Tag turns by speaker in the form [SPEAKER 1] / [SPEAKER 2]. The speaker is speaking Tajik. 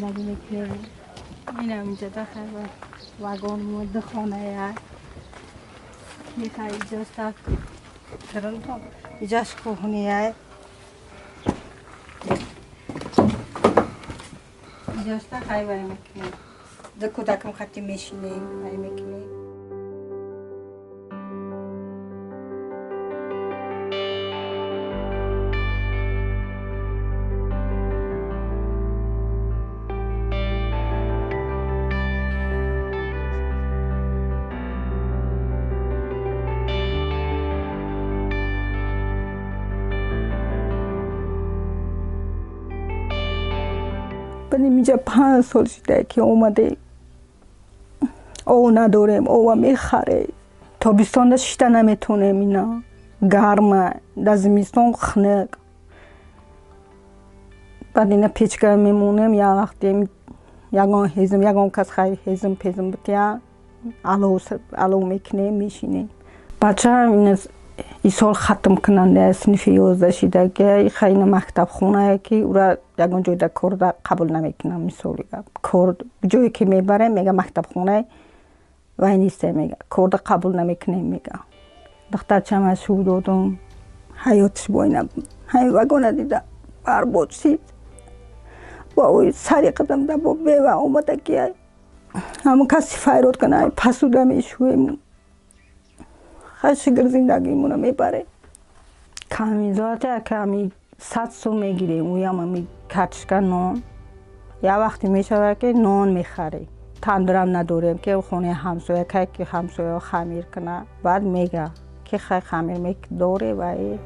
[SPEAKER 1] Зиндагӣ мекунем. Инам инҷа дахай вагон ду хона як. Мехай иҷоста иҷаш кухня. Иҷоста хай вай мекунем. Ду кӯдакам хати мешинем, вай мекунем.
[SPEAKER 2] Инҷа 5 сол шуда ки омаде, ов надорем, ова мехаре. Тобистонда шита наметонем, ина гарма, дар зимистон хунук. Баъд ина печка мемонем, як вақте ягон ҳезм, ягон кас хай ҳезм пезм битя, алов мекунем, мешинем. Бачаам ина исол хатм кунанда синфи 11 шида, ки хайна мактабхонае ки ура ягон ҷойда корда қабул намекунам. Мисоли гап, кор ҷое ки мебарем, мега мактабхонае вай несте, мега корда қабул намекунем, мега. Духтарчам аз шӯ додум, ҳаётиш бо ина ҳамин вагона дида барбод шид. Бо ӯ сари қадамда бо бева омада ки ҳамон каси файрод кана, пасуда мешӯем. Шукр, зиндагимона мебарем. Камизоата ками 100 сум мегирем, уям ами картишка, нон. Як вақте мешавад ки нон мехарем. Тандурам надорем, ки хонаи ҳамсоя кай ки ҳамсоя хамир кунад, баъд мега ки хай хамир доре вай.